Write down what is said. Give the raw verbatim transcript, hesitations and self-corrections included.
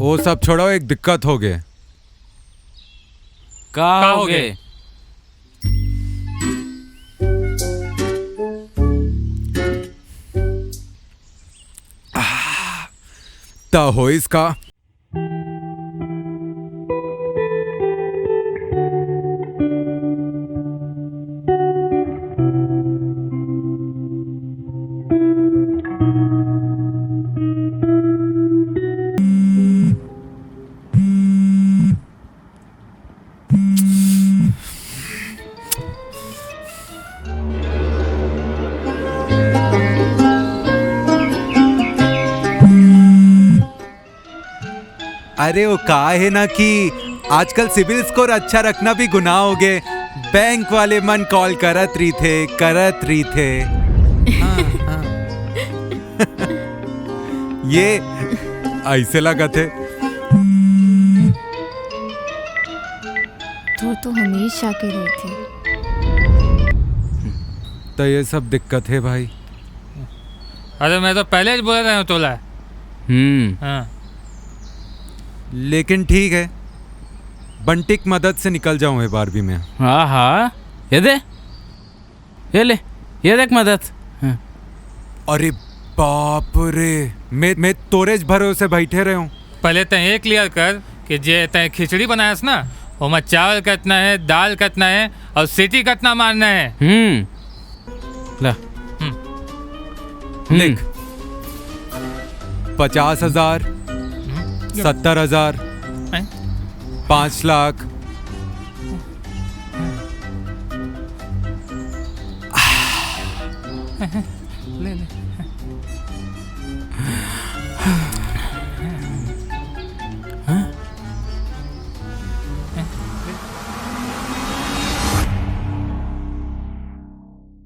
वो सब छोड़ो, एक दिक्कत हो गए। का का हो हो गए? गए? त होइस का? अरे, वो का है ना कि आजकल सिविल स्कोर अच्छा रखना भी गुनाह हो गए। बैंक वाले मन कॉल करत रहिथे, करत रहिथे। हाँ, हाँ। ये ऐसे लगत है। तू तो हमेशा के रहिथे। तो ये सब दिक्कत है भाई। अरे, मैं तो पहले ही बोल रहा हूँ तोला। हम्म। हाँ। लेकिन ठीक है, बंटिक मदद से निकल जाऊँ ये बार भी मैं। हाँ, हाँ। ये दे, ये ले, ये देख मदद। हाँ। अरे बाप रे, मैं, मैं तोरेज भरोसे बैठे रहे हूँ। पहले तैं ये क्लियर कर कि जे तैं खिचड़ी बनायस ना, ओमा चावल कतना है, दाल कतना है और सीटी कतना मारना है। हम्म। ला। हम्म। हम्म। लिख। पचास हजार, हम्म। सत्तर हजार, हैं? पाँच लाख। ले, ले।